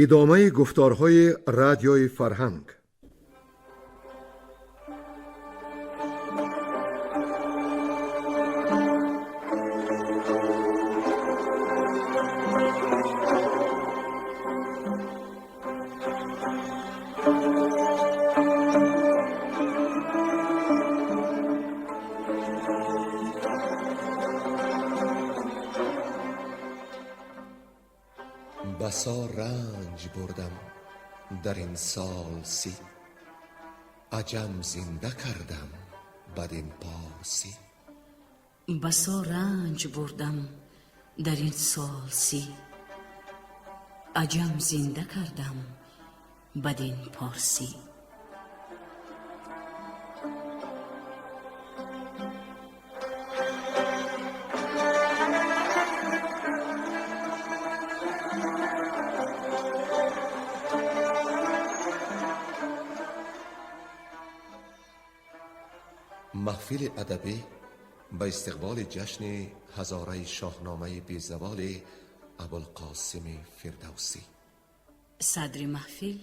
Идомаи гуфторҳои радиои фарҳанг. بسا رنج بردم در این سال 30، عجم زنده کردم بدین پارسی. بسا رنج بردم در این سال 30، عجم زنده کردم بدین پارسی. Маҳфили адабӣ ба истиқболи ҷашни ҳазораи шоҳномаи безаволи Абулқосими Фирдавсӣ. Садри маҳфил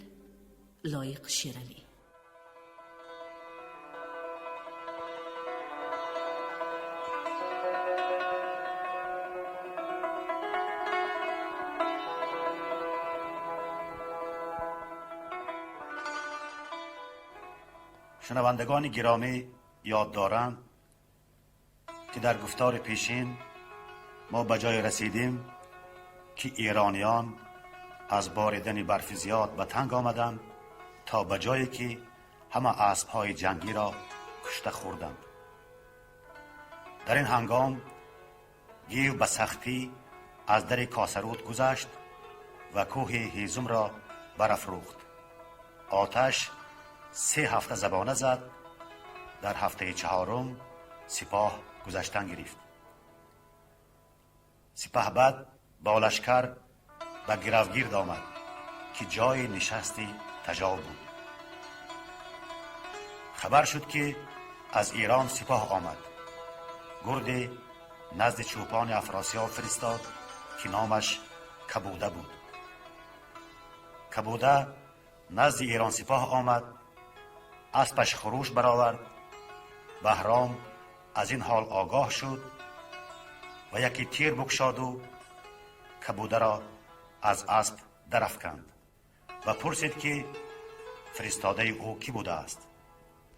Лоиқ Шералӣ. Шунавандагони гиромӣ ёд доранд, ки дар гуфтори пешин мо ба ҷое расидем, ки эрониён аз боридани барфи зиёд ба танг омаданд, то ба ҷое ки ҳама аспҳои ҷангиро кушта хӯрданд. Дар ин ҳангом гив ба сахтӣ аз дари Косаруд гузашт ва кӯҳи ҳезумро барафрӯхт. Оташ 3 ҳафта забона зад. Дар ҳафтаи чаҳорум сипоҳ гузаштан гирифт. Сипаҳбад бо лашкар ба Гиравгирд омад, ки ҷои нишасти Тажов буд. Хабар шуд, ки аз Эрон сипоҳ омад. Гурде назди чӯпони Афросиёб фиристод, ки номаш Кабуда буд. Кабуда назди Эрон сипоҳ омад, аспаш хуруш баровард. Баҳром аз ин ҳол огоҳ шуд ва яке тир букшоду Кабударо аз асп дарафканд ва пурсид, ки фиристодаи ӯ кӣ будааст.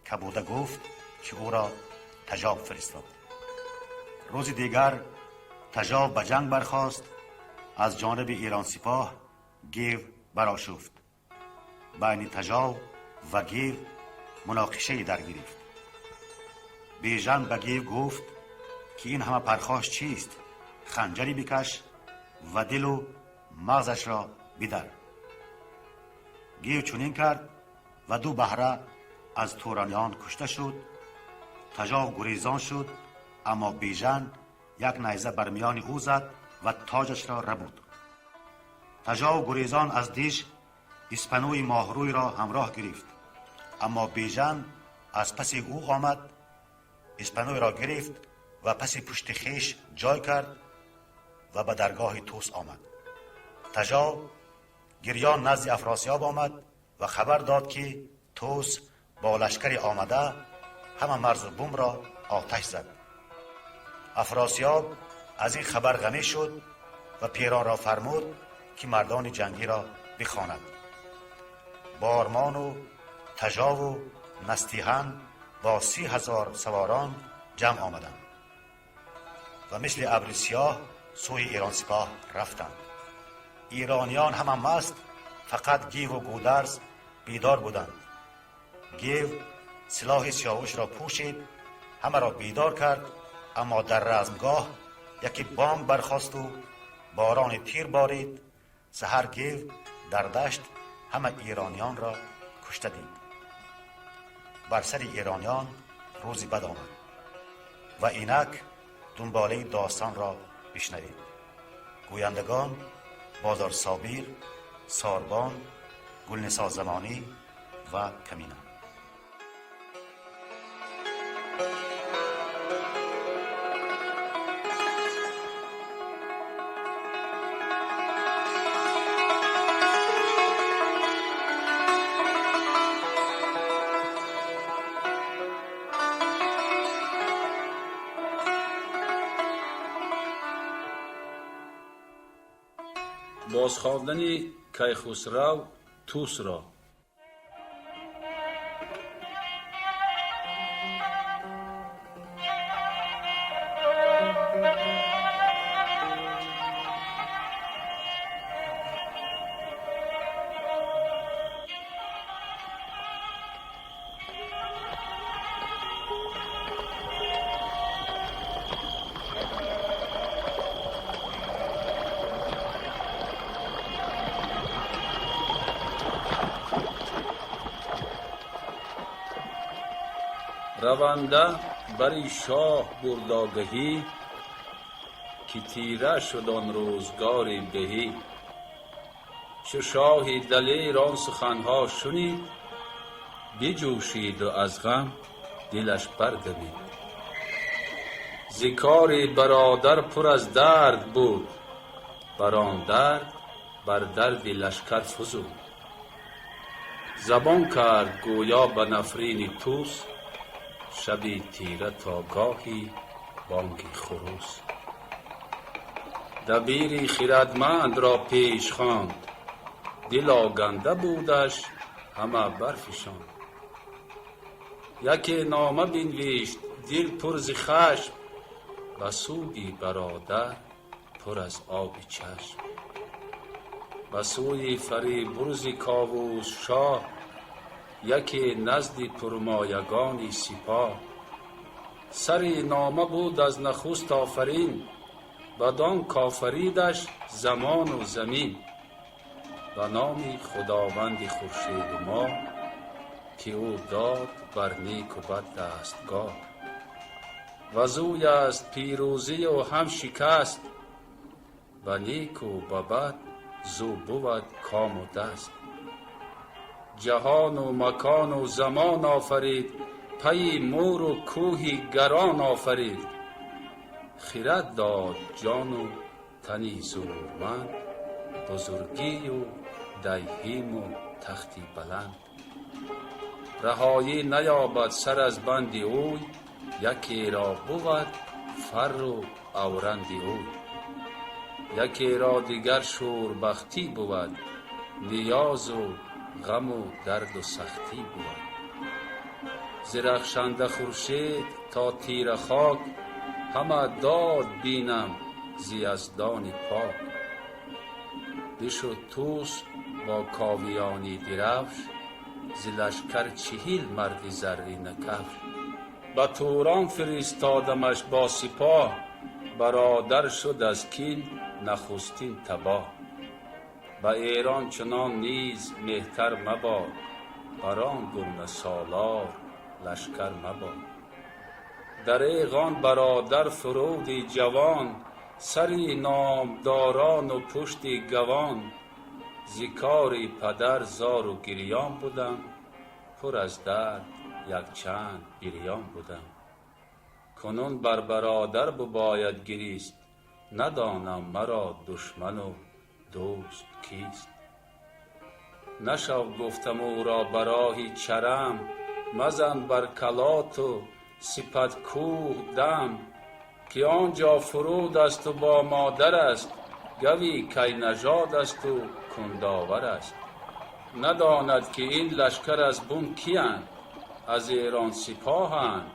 Кабуда гуфт, ки ӯро Тажоб фиристод. Рӯзи дигар Тажоб ба ҷанг бархост. Аз ҷониби Эрон сипоҳ гев барошуфт. Байни Тажов ва гев муноқишае даргирифт. Бежан ба гев гуфт, ки ин ҳама пархош чист? Ханҷаре бикаш ва дилу мағзашро бидар. Гев чунин кард ва 2 баҳра аз турониён кушта шуд. Тажов гурезон шуд, аммо Бежан як найза бар миёни ӯ зад ва тоҷашро рабуд. Тажов гурезон аз диш Испанӯи моҳрӯйро ҳамроҳ гирифт, аммо Бежан аз паси ӯ омад, Испанӯйро гирифт ва паси пушти хеш ҷой кард ва ба даргоҳи Тӯс омад. Тажов гирён назди Афросиёб омад ва хабар дод, ки Тӯс бо лашкари омада ҳама марзу бумро оташ зад. Афросиёб аз ин хабар ғамӣ шуд ва пиронро фармуд, ки мардони ҷангиро бихонад. Бормону Тажову Настиҳан бо 30,000 саворон ҷамъ омаданд ва мисли абри сиёҳ сӯи Эрон сипоҳ рафтанд. Эрониён ҳама маст, фақат гиву гударз бедор буданд. Гев силоҳи сиёвушро пӯшид, ҳамаро бедор кард, аммо дар размгоҳ яке бомб бархосту борони тир борид. Саҳар гев дар дашт ҳама эрониёнро кушта дид. Бар сари эрониён рӯзи бад омад ва инак дунболаи достонро бишнавед. Гӯяндагон Бозор Собир, Сорбон, Гулнисо Замонӣ ва Камина. Бозхондани Кайхусрав Тусро. Раванда бари шоҳ бурд огаҳӣ, ки тира шуд он рӯзгори беҳӣ. Чу шоҳи далер он суханҳо шунид, биҷӯшиду аз ғам дилаш бардавид. Зи кори бародар пур аз дард буд, бар он дард бар дарди лашкар фузуд. Забон кард гӯё ба нафрини Тӯс, шаби тира то гоҳи бонги хурӯс. Дабири хирадмандро пеш хонд, дил оганда будаш ҳама барфишонд. Яке нома бинвишт дил пур зи хашм, ба сӯги бародар пур аз оби чашм. Ба сӯи Фарибурзи Ковус шоҳ, яке назди пурмоягони сипоҳ. Сари нома буд аз нахуст офарин, бадон кофаридаш замону замин. Ба номи Худованди хуршеду моҳ, ки ӯ дод бар неку бад дастгоҳ. Вазӯй аст пирӯзию ҳам шикаст, ба неку ба бад зӯ бувад кому даст. Ҷаҳону макону замон офарид, пайи мӯру кӯҳи гарон офарид. Хирад дод ҷону тани зӯрманд, бузургию дайҳиму тахти баланд. Раҳоӣ наёбад сар аз банди ӯй, якеро бувад фарру авранди ӯй. Якеро дигар шӯрбахтӣ бувад, ниёзу ғаму дарду сахтӣ бувад. Зи рахшанда хуршед то тира хок, ҳама дод бинам зи яздони пок. Бишуд Тӯс бо Ковиёни дирафш, зи лашкар 40 марди зарринакафш. Ба Турон фиристодамаш бо сипоҳ, бародар шуд аз кин нахустин табоҳ. Ба Эрон чунон низ меҳтар мабод, бар он гуна солор лашкар мабод. Дареғ он бародар фуруди ҷавон, сари номдорону пушти гавон. Зи кори падар зору гирён будам, пур аз дард якчанд бирён будам. Кунун бар бародар бибояд гирист, надонам маро душману дӯст кист. Нашав гуфтам ӯро ба роҳи чарам, мазан бар калоту сипат кӯҳ дам, ки он ҷо фуруд асту бо модар аст, гави кайнажод асту кундовар аст. Надонад ки ин лашкар аз бун киянд, аз Эрон сипоҳанд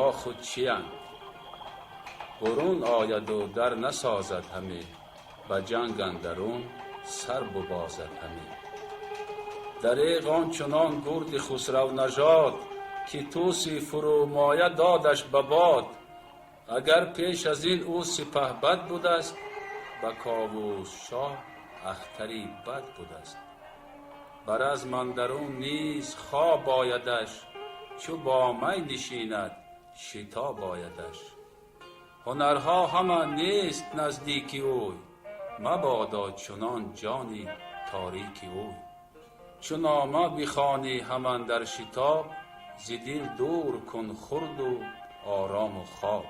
ё худ чиянд. Бурун ояду дар насозад ҳаме, ба ҷанг андарун сар бубозад ҳаме. Дареғ он чунон гурди хусравнажод, ки Тӯси фурӯмоя додаш ба бод. Агар пеш аз ин ӯ сипаҳбад будаст, ба Ковус шоҳ ахтари бад будаст. Бар азм андарун низ хоб оядаш, чу бо май нишинад шитоб оядаш. Ҳунарҳо ҳама нест наздики ӯй, мабодо чунон ҷони торики ӯй. Чу нома бихонӣ ҳаман дар шитоб, зи дил дур кун хурду орому хоб.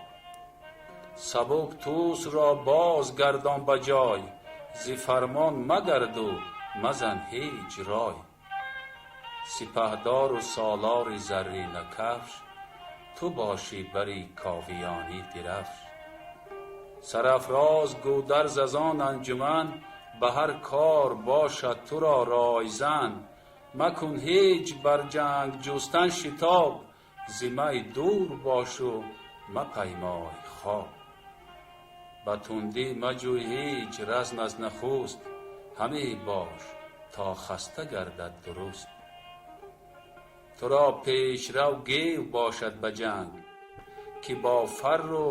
Сабук Тӯсро боз гардон ба ҷой, зи фармон магарду мазан ҳеҷ рой. Сипаҳдору солори зарринакафш, ту бошӣ бари Ковиёнӣ дирафш. Сарафроз Гӯдарз аз он анҷуман, Ба ҳар кор бошад туро ройзан. Макун ҳеҷ бар ҷанг ҷустан шитоб, зи май дур бош у мапаймой хоб. Ба тундӣ маҷӯй ҳеҷ разм аз нахуст, ҳаме бош то хаста гардад дуруст. Туро пешрав гев бошад ба ҷанг, ки бо фарру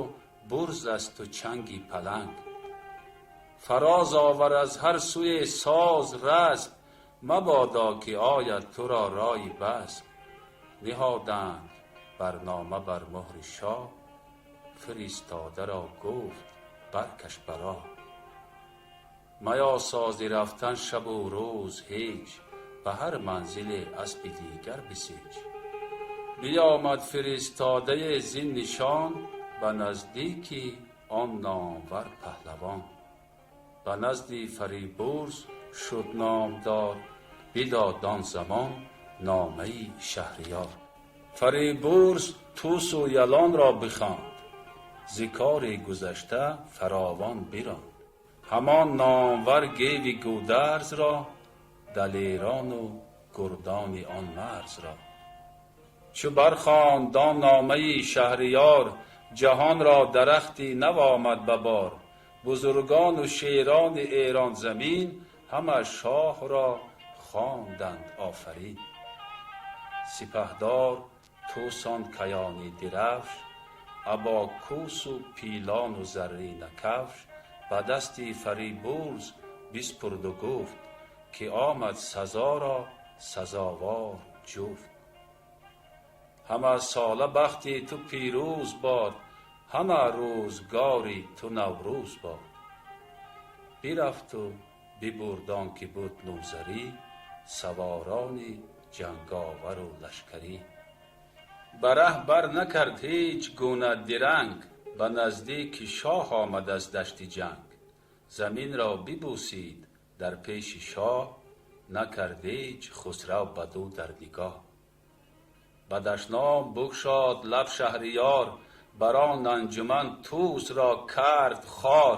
бурз асту чанги паланг. Фароз овар аз ҳар сӯе соз расм, мабодо ки ояд туро рои базм. Ниҳоданд барнома бар муҳри шоҳ, фиристодаро гуфт баркаш ба роҳ. Маясози рафтан шабу рӯз ҳеҷ, ба ҳар манзиле аспи дигар бисеҷ. Биёмад фиристодаи зин нишон, ба наздики он номвар паҳлавон. Ба назди Фарибурз шуд номдор, бидод он замон номаи Шаҳриёр. Фарибурз Тӯсу Ялонро бихонд, зи кори гузашта фаровон биронд. Ҳамон номвар геви Гӯдарзро, далерону гурдони он марзро. Чу бархонд он номаи Шаҳриёр, ҷаҳонро дарахти нав омад ба бор. Бузургону шерони Эронзамин ҳама шоҳро хонданд офарин. Сипаҳдор Тӯсон Каёни дирафш, або кӯсу пилону заррина кафш, ба дасти Фарибурз биспурду гуфт, ки омад сазоро сазовор ҷуфт. Ҳама сола бахти ту пирӯз бод, ҳама рӯзгори ту наврӯз бод. Бирафту бибурд он ки буд нӯзарӣ, саворони ҷанговару лашкарӣ. Ба раҳ бар накард ҳеҷ гуна диранг, ба наздики шоҳ омад аз дашти ҷанг. Заминро бибӯсид дар пеши шоҳ, накард ҳеҷ Хусрав баду дар нигоҳ. Ба дашном букшод лаб Шаҳриёр, бар он анҷуман Тӯсро кард хор.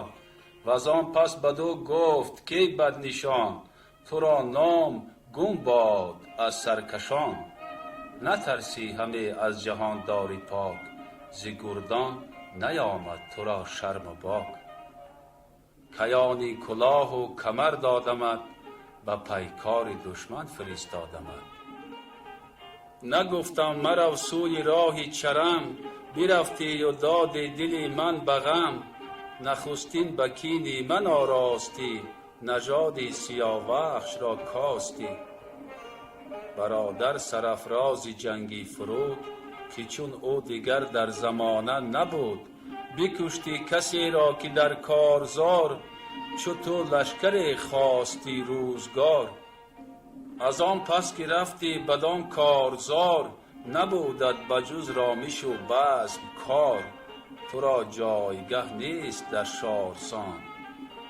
Ваз он пас баду гуфт ки баднишон, туро ном гум бод аз саркашон. Натарсӣ ҳаме аз ҷаҳондори пок, зи гурдон наёмад туро шарму бок. Каёни кулоҳу камар додамад, ба пайкори душман фиристодамад. Нагуфтам марав сӯи роҳи чарам, бирафтию доди дили ман ба ғам. Нахустин ба кини ман оростӣ, нажоди Сиёвахшро костӣ. Бародар сарафрози ҷангӣ фуруд, ки чун ӯ дигар дар замона набуд. Бикуштӣ касеро ки дар корзор, чу ту лашкаре хостӣ рӯзгор. Аз он пас ки рафтӣ бадон корзор, набудат ба ҷуз ромишу базм кор. Туро ҷойгаҳ нест дар шорсон,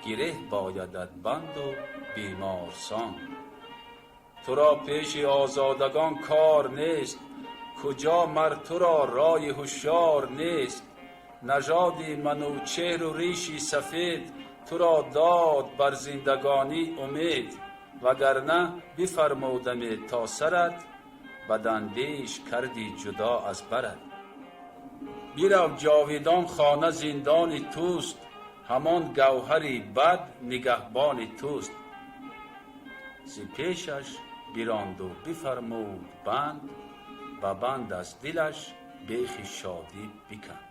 гиреҳ боядат банду беморсон. Туро пеши озодагон кор нест, куҷо мар туро рои ҳушёр нест. Нажоди Манучеҳру риши сафед туро дод бар зиндагонӣ умед. Вагарна бифармудаме то сарат, бадандеш кардӣ ҷудо аз барат. Бирав ҷовидон хона зиндони туст, ҳамон гавҳари бад нигаҳбони туст. Зи пешаш биронду бифармуд банд, ба банд аз дилаш бехи шодӣ биканд.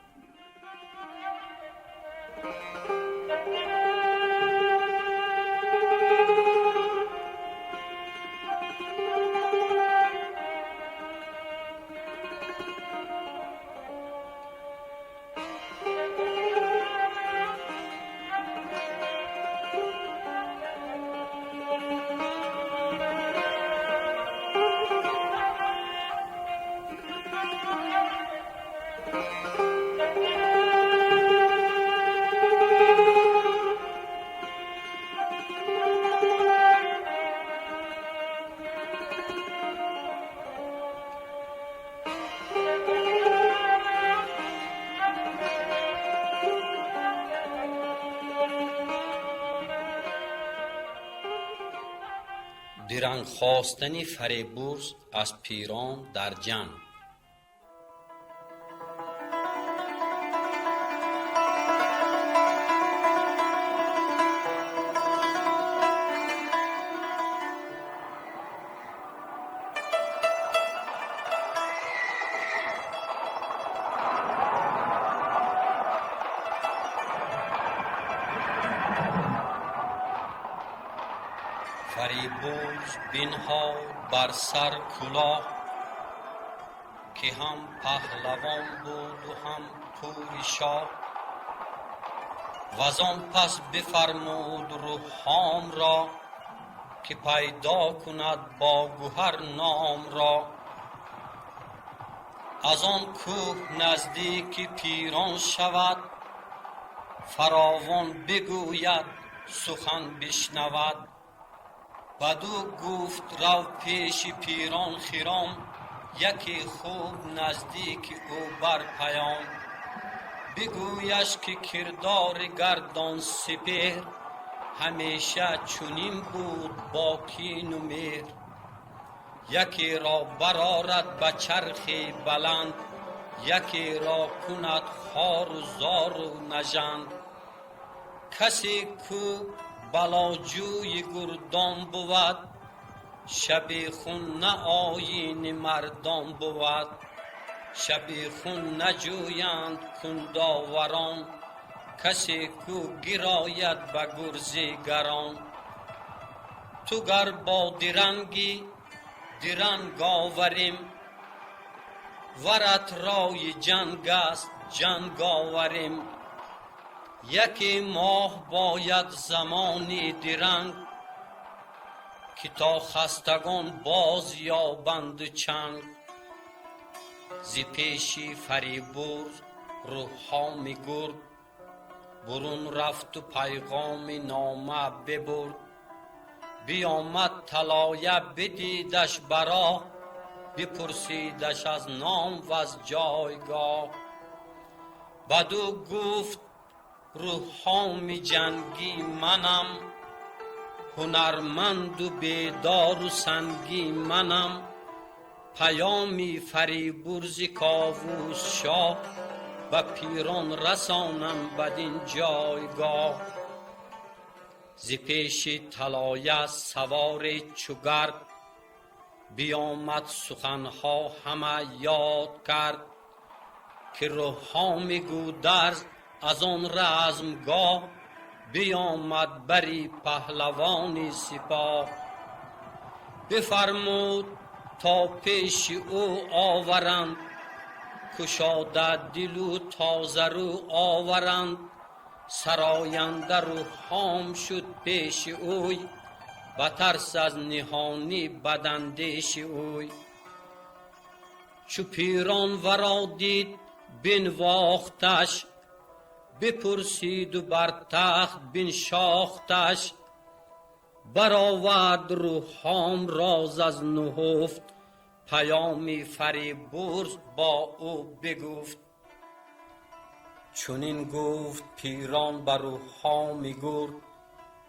Диранг хостани Фарибурз аз пирон дар ҷанг. Фарибурз бинҳод бар сар кулоҳ, ки ҳам паҳлавон буду ҳам пури шоҳ. Вазон пас бифармуд Рӯҳҳомро, ки пайдо кунад бо гӯҳар номро. Аз он кӯҳ наздики пирон шавад, фаровон бигӯяд, сухан бишнавад. Баду гуфт: рав пеши пирон хиром, яке хуб наздики ӯ бар паём. Бигӯяш, ки кирдори гардон сипеҳр ҳамеша чунин буд бо кину меҳр. Якеро барорад ба чархи баланд, якеро кунад хору зору нажанд. Касе кӯ балоҷӯи гурдон бувад, шабихун на оини мардон бувад. Шабихун наҷӯянд кундоварон, касе кӯ гирояд ба гурзи гарон. Ту гар бо диранги диранг оварем, варат рои ҷанг аст, ҷанг оварем. Яке моҳ бояд замони диранг, ки то хастагон боз ёбанду чанг. Зи пеши Фарибурз Рӯҳҳоми гурд бурун рафту пайғоми нома бибурд. Биёмад талоя, бидидаш бароҳ, бипурсидаш аз ном ваз ҷойгоҳ. Баду гуфт: Рӯҳҳоми ҷангӣ манам, ҳунарманду бедору сангӣ манам. Паёми Фарибурзи Ковус шоҳ ба пирон расонам бадин ҷойгоҳ. Зи пеши талоя савори чугард биёмад, суханҳо ҳама ёд кард, ки Рӯҳҳоми гӯдарз аз он размгоҳ биёмад бари паҳлавони сипоҳ. Бифармуд, то пеши ӯ оваранд, кушода дилу тозарӯ оваранд. Сароянда Рӯҳҳом шуд пеши ӯй, ба тарс аз ниҳонӣ бадандеши ӯй. Чу пирон варо дид, бинвохташ, бипурсиду бар тахт биншохташ. Баровард Рӯҳҳом роз аз нуҳуфт, паёми Фарибурз бо ӯ бигуфт. Чунин гуфт пирон ба Рӯҳҳоми гурд,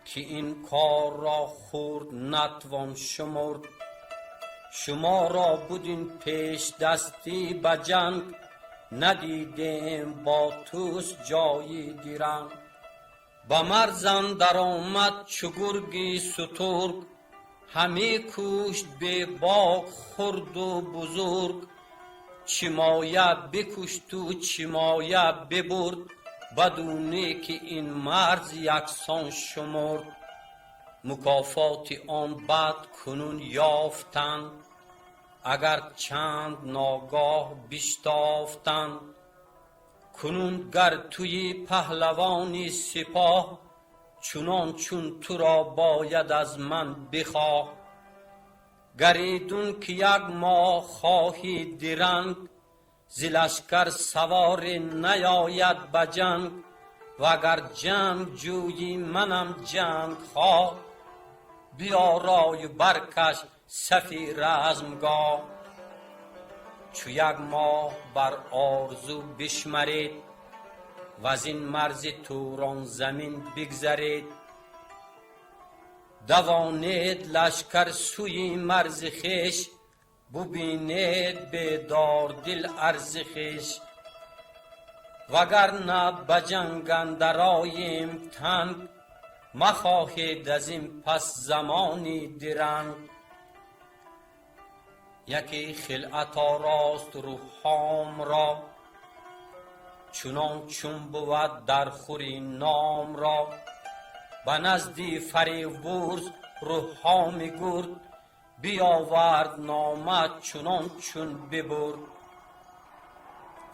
ки ин корро хурд натвон шумурд. Шуморо буд ин пешдастӣ ба ҷанг, надидем бо тӯс ҷои диранг. Ба марз андар омад чу гурги сутург, ҳаме кушт бебок хурду бузург. Чӣ моя бикушту чӣ моя бибурд, бадуне ки ин марз яксон шумурд. Мукофоти он бад кунун ёфтанд, агар чанд ногоҳ биштофтанд. Кунун гар туи паҳлавони сипоҳ, чунон чун туро бояд аз ман бихоҳ. Гаридун ки як моҳ хоҳӣ диранг, зи лашкар саворе наёяд ба ҷанг. Вагар ҷанг ҷӯйӣ, манам ҷанг хоҳ, биёрою баркаш сафи размгоҳ. Чу як моҳ бар орзу бишмаред, ваз ин марзи Турон замин бигзаред. دوانید لشکر سوی مرز خویش، ببینید بیدار دل ارز خویش. وگرنه به جنگ اندر آییم تنگ، مخواهید از این پس زمانی درنگ. یکی خلعت آراست روحام را، چنان چون بود در خوری نام را. به نزدی فریبرز روحام گرد، بیاورد نامه چنان چون ببرد.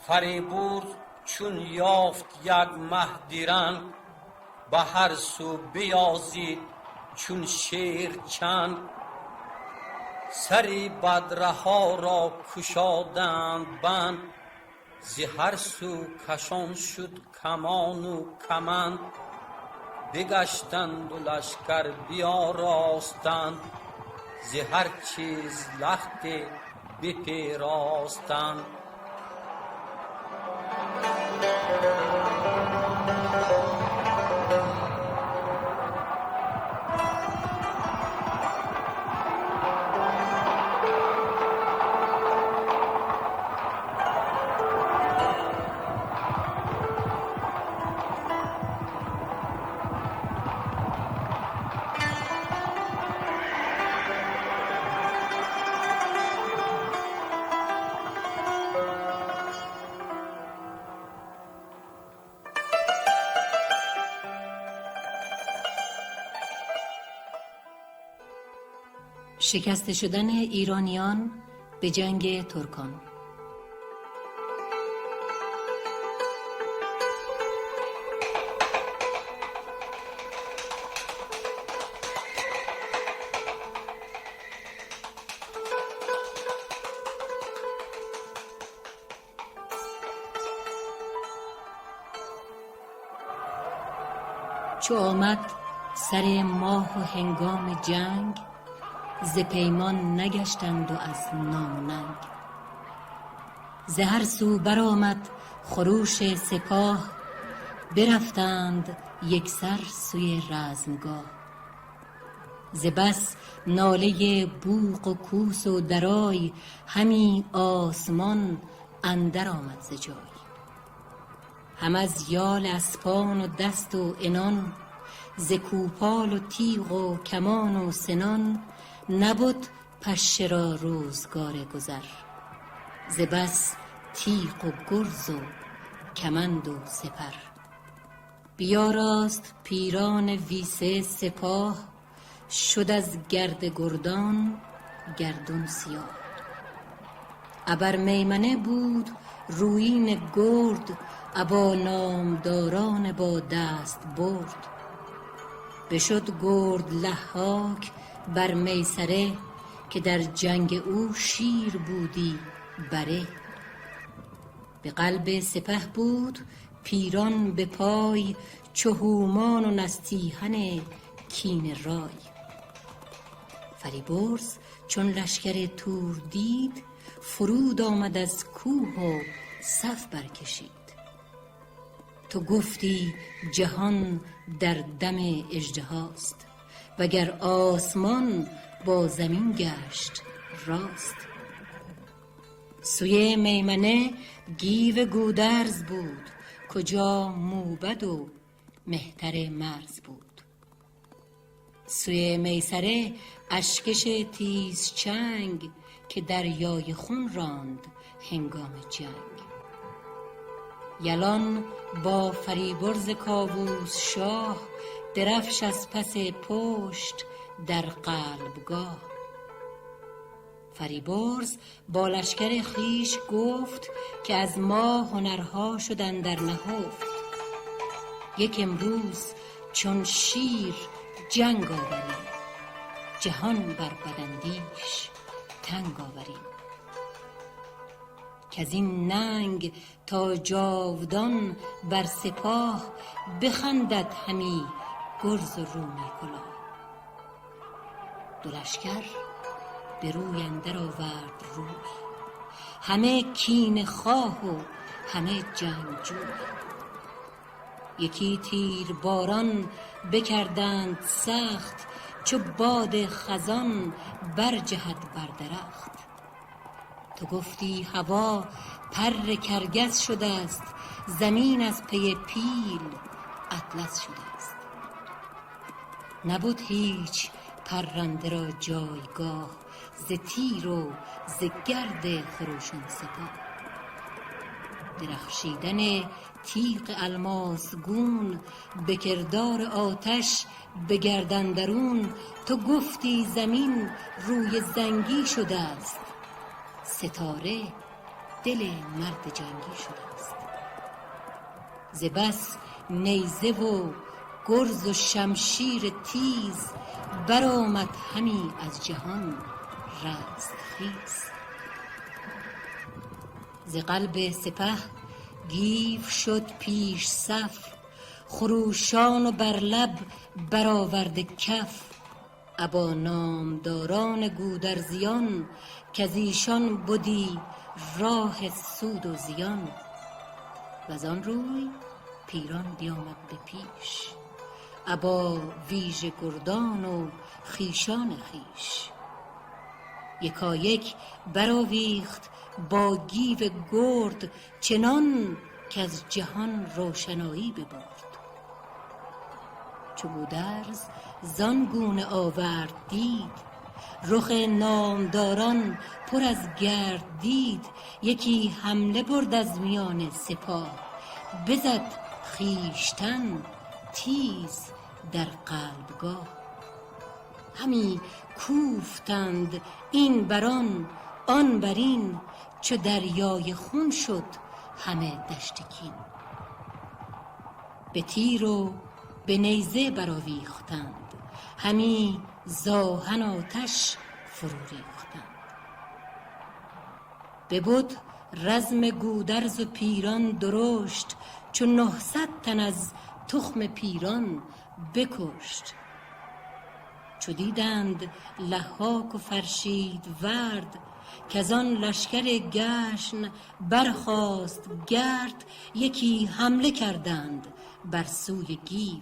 فریبرز چون یافت یک مه درنگ، به هر سو بیازید چون شیر چنگ. سری بدرها را کشادند بند، ز هر سو کشان شد کمان و کمند. بگشتند و لشکر بیاراستند، ز هر چیز لخت بپیراستند. شکسته شدن ایرانیان به جنگ ترکان. چو آمد سر ماه و هنگام جنگ، ز پیمان نگشتند و از نام و ننگ. ز هر سو برآمد خروش سپاه، برفتند یکسر سوی رزمگاه. ز بس ناله بوق و کوس و درای، همی آسمان اندر آمد ز جای. هم از یال اسپان و دست و عنان، ز کوپال و تیغ و کمان و سنان. نبد پشه را روزگار گذر، ز بس تیغ و گرز و کمند و سپر. بیاراست پیران ویسه سپاه، شد از گرد گردان گردون سیاه. ابر میمنه بود رویین گرد، ابا نامداران با دست برد. بشد گرد لحاک بر میسره، که در جنگ او شیر بودی بره. به قلب سپه بود پیران به پای، چو هومان و نستیهن کین رای. فریبرز چون لشکر تور دید، فرود آمد از کوه و صف برکشید. تو گفتی جهان در دم اژدهاست، وگر آسمان با زمین گشت راست. سوی میمنه گیو گودرز بود، کجا موبد و مهتر مرز بود. سوی میسره اشکش تیز چنگ، که دریای خون راند هنگام جنگ. یلان با فریبرز کاووس شاه، درفش از پس پشت در قلبگاه. فریبرز با لشکر خویش گفت، که از ما هنرها شد اندر نهفت. یک امروز چون شیر جنگ آوریم، جهان بر بداندیش تنگ آوریم. کز این ننگ تا جاودان بر سپاه، بخندد همی گرز و رومی کلاه. دو لشکر به روی اندر آورد روی، همه کینه خواه و همه جنگجوی. یکی تیر باران بکردند سخت، چو باد خزان برجهد بر درخت. تو گفتی هوا پر کرگس شده است، زمین از پی پیل اطلس شده است. نبود هیچ پرنده را جایگاه، ز تیر و ز گرد خروشان سپاه. درخشیدن تیغ الماس گون، به کردار آتش به گرد اندرون. تو گفتی زمین روی زنگی شده است، ستاره دل مرد جنگی شده است. ز بس نیزه و گرز و شمشیر تیز، برآمد همی از جهان رستخیز. ز قلب سپه گیو شد پیش صف، خروشان و بر لب برآورده کف. ابا نامداران گودرزیان، کز ایشان بدی راه سود و زیان. وزان روی پیران بیامد به پیش، ابا ویژه گردان و خویشان خویش. یکایک برآویخت با گیو گرد، چنان کز جهان روشنایی ببرد. چو گودرز زان گونه آورد دید، رخ نامداران پر از گرد دید. یکی حمله برد از میان سپاه، بزد خویشتن تیز در قلبگاه. همی کوفتند این بر آن آن بر این، چو دریای خون شد همه دشت کین. به تیر و به نیزه برآویختند، همی ز آهن آتش فرو ریختند. ببد رزم گودرز و پیران درشت، چو 900 تن از تخم پیران بکشت. چو دیدند لهاک و فرشید ورد، کز آن لشکر گشن برخاست گرد. یکی حمله کردند بر سوی گیو،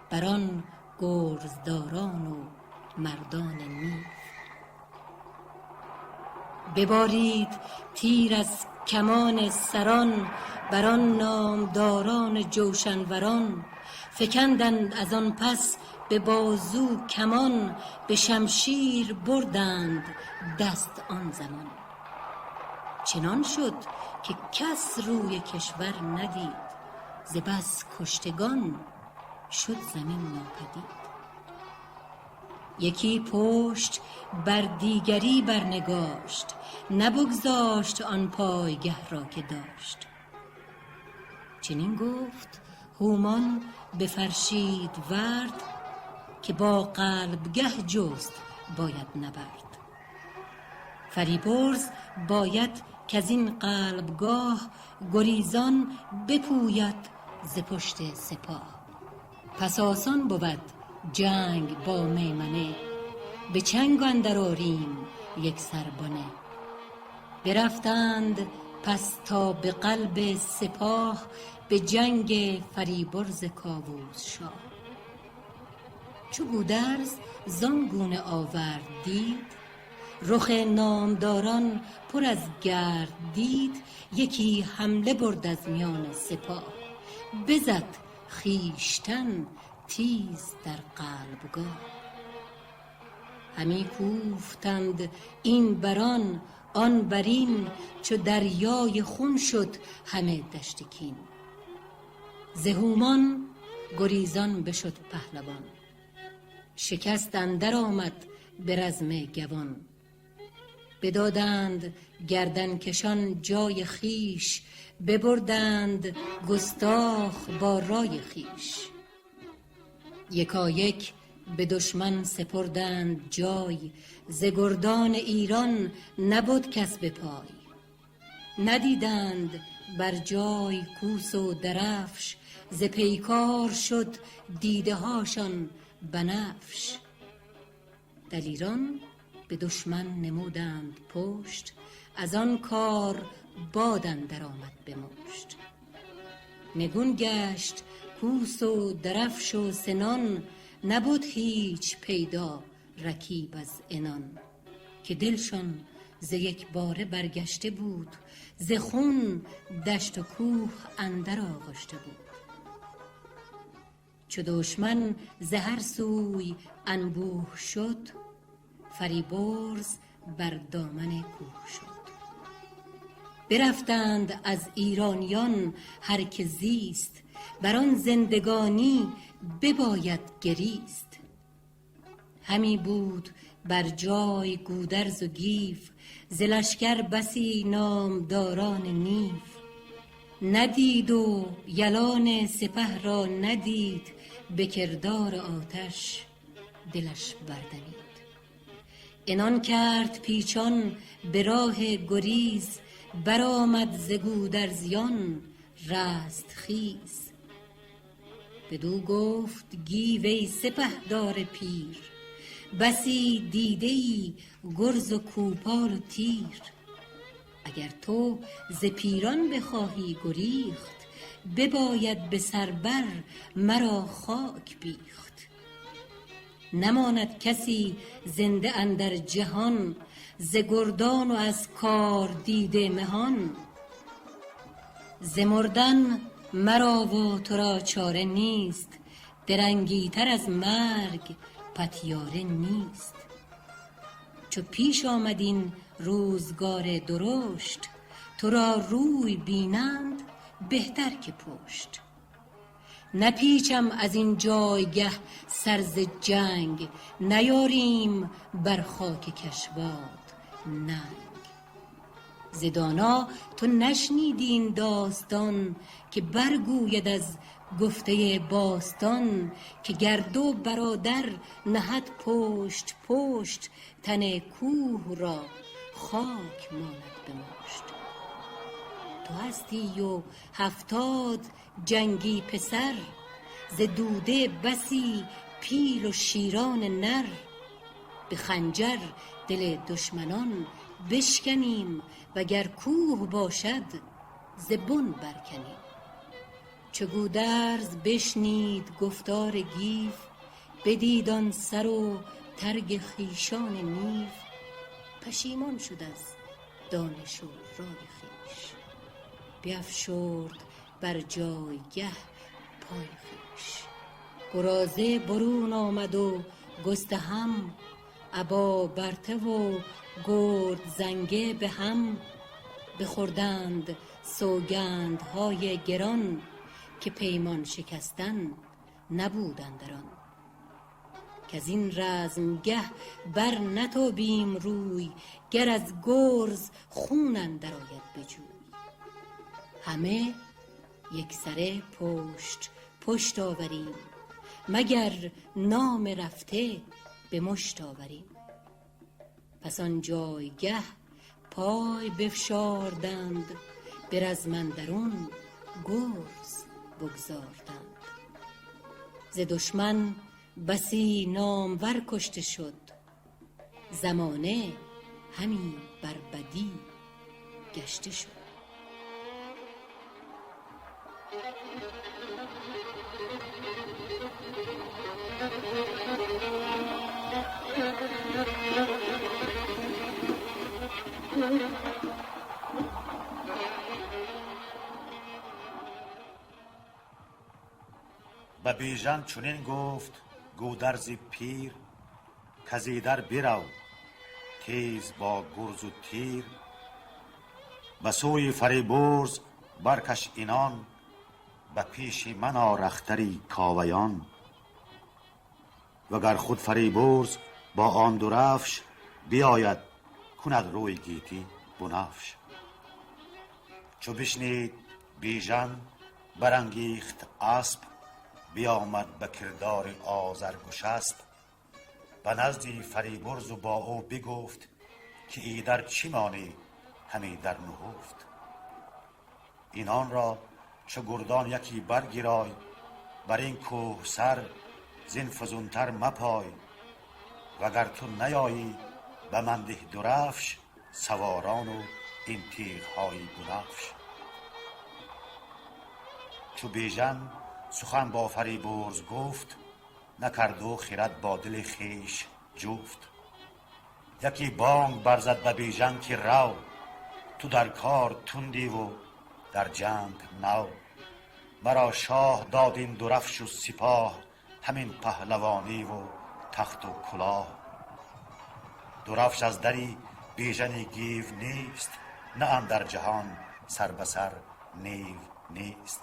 بر آن گرزداران و مردان نیو. ببارید تیر از کمان سران، بر آن نامداران جوشنوران. فکندند از آن پس به بازو کمان، به شمشیر بردند دست آن زمان. چنان شد که کس روی کشور ندید، ز بس کشتگان شد زمین ناپدید. یکی پشت بر دیگری برنگاشت، نبگذاشت آن پایگه را که داشت. چنین گفت هومان به فرشید ورد، که با قلبگه جست باید نبرد. فریبرز باید کز این قلبگاه، گریزان بپوید ز پشت سپاه. پس آسان بود جنگ با میمنه، به چنگ اندر آریم یک سر بنه. برفتند پس تا به قلب سپاه، به جنگ فریبرز کاووس شاه. چو گودرز زان گونه آورد دید، رخ نامداران پر از گرد دید. یکی حمله برد از میان سپاه، بزد خویشتن تیز در قلبگاه. همی کوفتند این بر آن آن بر این، چو دریای خون شد همه دشت کین. ز هومان گریزان بشد پهلوان، شکست اندر آمد به رزم گوان. بدادند گردن کشان جای خویش، ببردند گستاخ با رای خویش. یکایک به دشمن سپردند جای، ز گردان ایران نبد کس به پای. ندیدند بر جای کوس و درفش، ز پیکار شد دیده هاشان بنفش. دلیران به دشمن نمودند پشت، از آن کار باد اندر آمد به مشت. نگون گشت کوس و درفش و سنان، نبود هیچ پیدا رکیب از عنان. که دلشان ز یک باره برگشته بود، ز خون دشت و کوه اندر آغشته بود. چو دشمن ز هر سوی انبوه شد، فریبرز بر دامن کوه شد. برفتند از ایرانیان هر که زیست، بر آن زندگانی بباید گریست. همی بود بر جای گودرز و گیو، ز لشکر بسی نامداران نیو. ندید و یلان سپه را ندید، به کردار آتش دلش بردمید. عنان کرد پیچان به راه گریز، برآمد ز گودرزیان رستخیز. بدو گفت گیو ای سپهدار پیر، بسی دیده ای گرز و کوپال و تیر. اگر تو ز پیران بخواهی گریخت، بباید به سر بر مرا خاک بیخت. نماند کسی زنده اندر جهان، ز گردان و از کار دیده مهان. ز مردن مرا و تو را چاره نیست، درنگی تر از مرگ پتیاره نیست. چو پیش آمد این روزگار درشت، تو را روی بینند بهتر که پشت. نپیچم از این جایگه سر ز جنگ، نیاریم بر خاک کشواد ننگ. ز دانا تو نشنیدی این داستان، که برگوید از گفته باستان. که گر دو برادر نهد پشت پشت، تن کوه را خاک ماند به مشت. تو هستی و 70 جنگی پسر، ز دوده بسی پیل و شیران نر. به خنجر دل دشمنان بشکنیم، وگر کوه باشد ز بن برکنیم. چو گودرز بشنید گفتار گیو، بدید آن سر و ترگ خویشان نیو. پشیمان شد از دانش و رای خویش، بیفشرد بر جایگه پای خویش. گرازه برون آمد و گستهم، ابا برته و گرد زنگه به هم. بخوردند سوگندهای گران، که پیمان شکستن نبود اندر آن. کز این رزمگه بر نتابیم روی، گر از گرز خون اندر آید به جوی. همه یکسره پشت پشت آوریم، مگر نام رفته به مشت آوریم. پس آن جایگه پای بفشاردند، به رزم اندرون گرز بگزاردند. ز دشمن بسی نامور کشته شد، زمانه همی بر بدی گشته شد. به بیژن چنین گفت گودرز پیر، کز ایدر برو تیز با گرز و تیر. به سوی فریبرز برکش عنان، به پیش من آر اختری کاویان. وگر خود فریبرز با آن درفش، بیاید کند روی گیتی بنفش. چو بشنید بیژن برانگیخت اسپ، بیامد به کردار آذرگشسپ. به نزدی فریبرز و با او بگفت، که ایدر چی مانی همی در نهفت. اینان را چو گردان یکی برگرای، بر این کوه سر زین فزونتر مپای. وگر تو نیایی به من ده درفش، سواران و این تیغهای بنفش. چو بیژن سخن با فریبرز گفت، Накард ӯ хирад бо дили хеш ҷуфт. Яке бонг барзад ба Бежан, ки рав, ту дар кор тундӣ ву дар ҷанг нав. Маро шоҳ дод ин дурафшу сипоҳ, ҳамин паҳлавонӣ ву тахту кулоҳ. Дурафш аз дари Бежани гив нест, на андар ҷаҳон сар ба сар нев нест.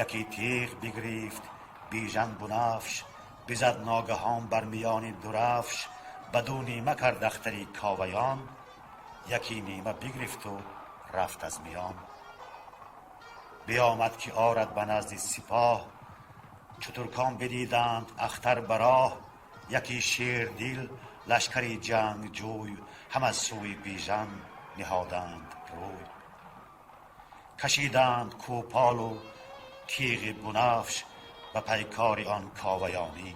Яке тиғ бигирифт Бижан Бунафш, бизад ногаҳон бар миёни дурафш. Баду нима кард ахтари Коваён, яке нима бигирифту рафт аз миён. Биомад, ки орад ба назди сипоҳ. Чу туркон бидиданд ахтар ба роҳ, яке шердил лашкари ҷангҷӯй ҳам аз сӯи Бижан ниҳоданд рӯй. Кашиданд кӯполу тиғи бунафш ба пайкори он Коваёнӣ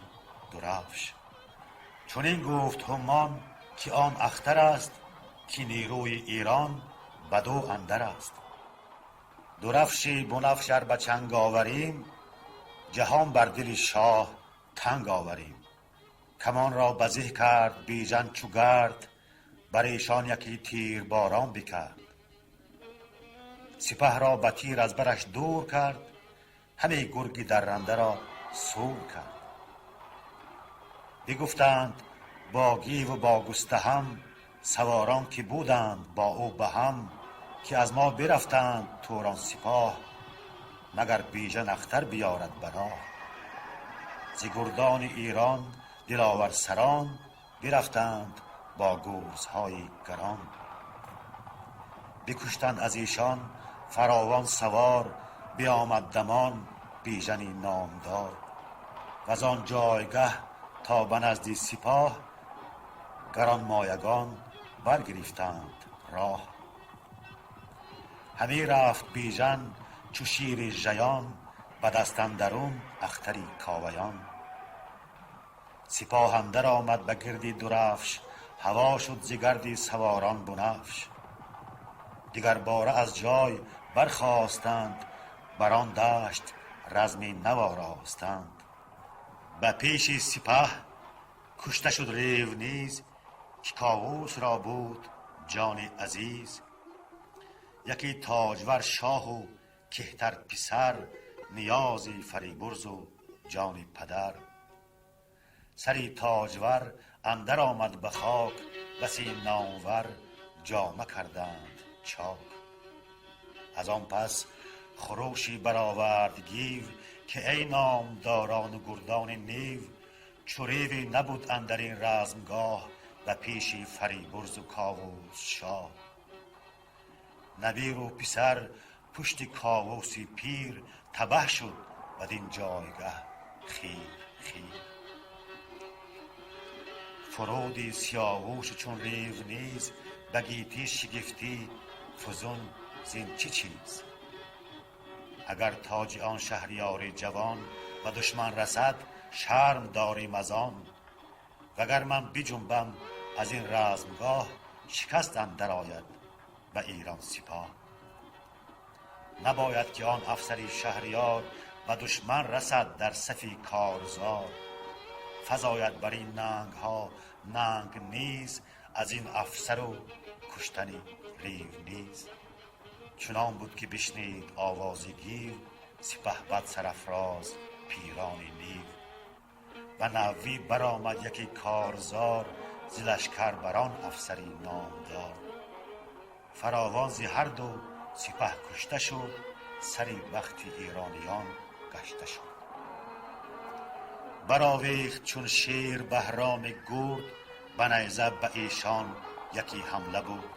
дурафш. Чунин гуфт Ҳумон, ки он ахтар аст, ки нерӯи Эрон баду андар аст. Дурафши бунафш ар ба чанг оварем, ҷаҳон бар дили шоҳ танг оварем. Камон ро ба зеҳ кард Бижан чу гард, бар эшон яке тирборон бикард. Сипаҳ ро ба тир аз бараш дур кард, ҳаме гурги дарранда ро сур кард. Бигуфтанд бо гиву бо Густаҳам саворон, ки буданд бо ӯ ба ҳам, ки аз мо бирафтанд Турон сипоҳ, магар Бижан ахтар биёрад ба роҳ. Зи гурдони Эрон диловар сарон бирафтанд бо гурзҳои гарон. Бикуштанд аз эшон фаровон савор. Биомад дамон Бижани номдор ваз он ҷойгаҳ то ба назди сипоҳ гаронмоягон баргирифтанд роҳ. Ҳамӣ рафт Бижан чу шири жаён, ба даст андарун ахтари Коваён. Сипоҳ андар омад ба гирди дурафш, ҳаво шуд зи гарди саворон бунафш. Дигарбора аз ҷой бархостанд, бар он дашт разми нав оростанд. Ба пеши сипаҳ кушта шуд Рев низ, ки Ковус ро буд ҷони азиз. Яке тоҷвар шоҳу кеҳтар писар, ниёзи Фарибурзу ҷони падар. Сари тоҷвар андар омад ба хок, баси номвар ҷома карданд чок. Аз он пас хурӯшӣ баровард гив, ки эй номдорону гурдони нев, чу реве набуд андар ин размгоҳ ба пеши Фарибурзу Ковус шоҳ. Набиру писар пушти Ковуси пир табаҳ шуд бадин ҷойгаҳ хир хир. Фуруди Сиёвушу чун рев низ ба гетӣ шигифтӣ фузун зин чӣ чиз? Агар тоҷи он шаҳриёри ҷавон ба душман расад, шарм дорем аз он. Вагар ман биҷунбам аз ин размгоҳ, шикаст андар ояд ба Эрон сипоҳ. Набояд, ки он афсари шаҳриёр ба душман расад дар сафи корзор. Фазояд бар ин нангҳо нанг низ аз ин афсару куштани рев низ. Чунон буд, ки бишнид овози гив сипаҳбад сарафроз пирони нив. Ба навӣ баромад яке корзор зи лашкар бар он афсари номдор. Фаровон зи ҳар ду сипаҳ кушта шуд, сари бахти эрониён гашта шуд. Баровехт чун шер Баҳроми гурд, ба найза ба эшон яке ҳамла бурд.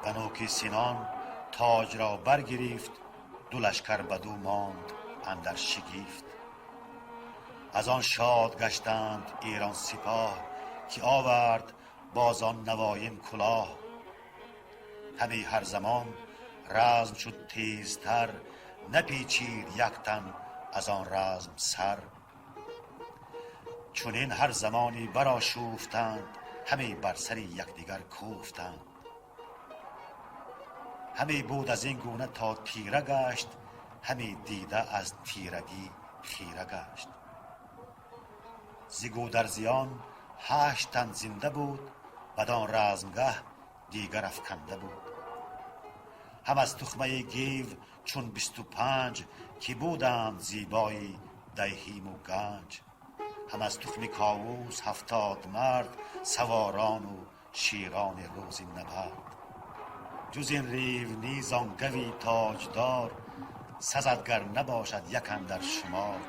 Ба нӯки синон тоҷ ро баргирифт, ду лашкар бадӯ монд андар шигифт. Аз он шод гаштанд Эрон сипоҳ, ки овард боз он навоин кулоҳ. Ҳамӣ ҳар замон разм шуд тезтар, напечид як тан аз он разм сар. Чунин ҳар замонӣ барошуфтанд, ҳамӣ бар сари якдигар кӯфтанд. Ҳамӣ буд аз ин гуна то тира гашт, ҳамӣ дида аз тирагӣ хира гашт. Зи Гӯдарзиён 8 тан зинда буд, бадон размгаҳ дигар афканда буд. Ҳам аз тухмаи Гив чун 25, ки буданд зебои диҳим ва ганҷ. Ҳам аз тухми Ковус 70 мард, саворон ва широни рӯзи набард. Ҷуз ин рив низ он гави тоҷдор, сазад гар набошад як андар шумор.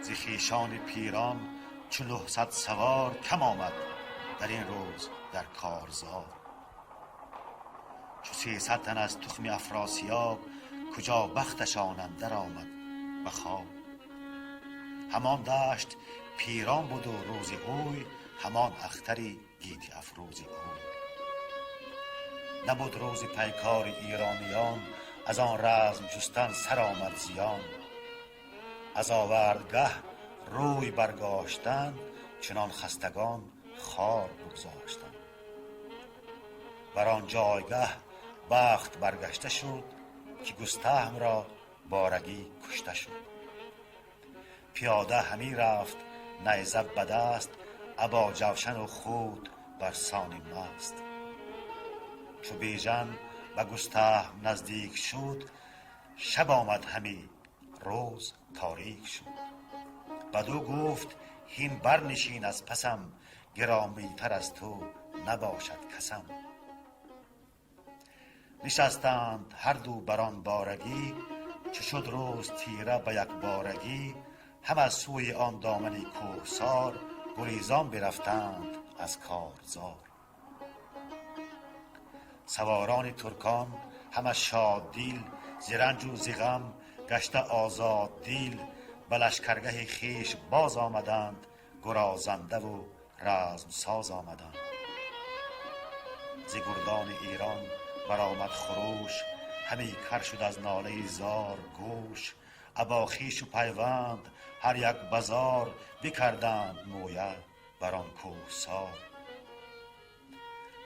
Зи хешони пирон чу 900 савор, кам омад дар ин рӯз дар корзор. Чу 300 тан аз тухми Афросиёб, куҷо бахташон андар омад ба хоб. Ҳамон дашт пирон буд ва рӯзи ӯй, ҳамон ахтари гити афрӯзи ӯй. Набуд рӯзи пайкори эрониён, аз он разм ҷустан сар омад зиён. Аз овардгаҳ рӯй баргаштанд, чунон хастагон хор бигзоштанд. Бар он ҷойгаҳ бахт баргашта шуд, ки Густаҳмро борагӣ кушта шуд. Пиёда ҳамӣ рафт найза ба даст, або ҷавшану худ бар сони маст. Чу Бежан ба Густаҳм наздик шуд, шаб омад ҳамӣ, рӯз торик шуд. Бадӯ гуфт ҳин барнишин аз пасам, гиромитар аз ту набошад касам. Нишастанд ҳар ду бар он борагӣ, чу шуд рӯз тира ба як борагӣ. Ҳам аз сӯи он домани кӯҳсор, гурезон бирафтанд аз корзор. Саворони туркон ҳама шоддил, зи ранҷу зи ғам гашта озоддил, ба лашкаргаҳи хеш боз омаданд, гурозандаву размсоз омаданд. Зи гурдони Эрон баромад хуруш, ҳаме кар шуд аз нолаи зор гӯш. Або хешу пайванд ҳар як базор, бикарданд мӯя бар он кӯҳсор.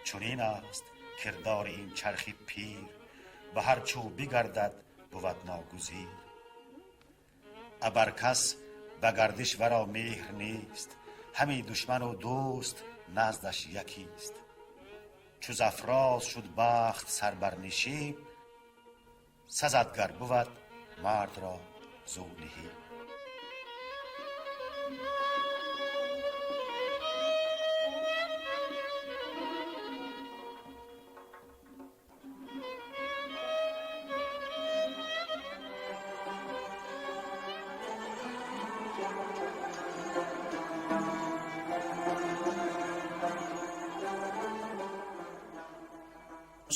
Чунин аст кирдори ин чархи пир, ба ҳар чӯ бигардад бувад ногузир. Абар кас ба гардиш варо меҳр нест, ҳами душману дӯст наздаш якист. Чу зафроз шуд бахт сар бар нишеб, сазад гар бувад мардро зу наҳиб.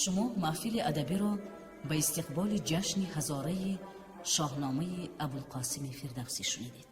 Шумо маҳфили адабиро ба истиқболи ҷашни ҳазораи Шоҳномаи Абулқосими Фирдавсӣ шунидед.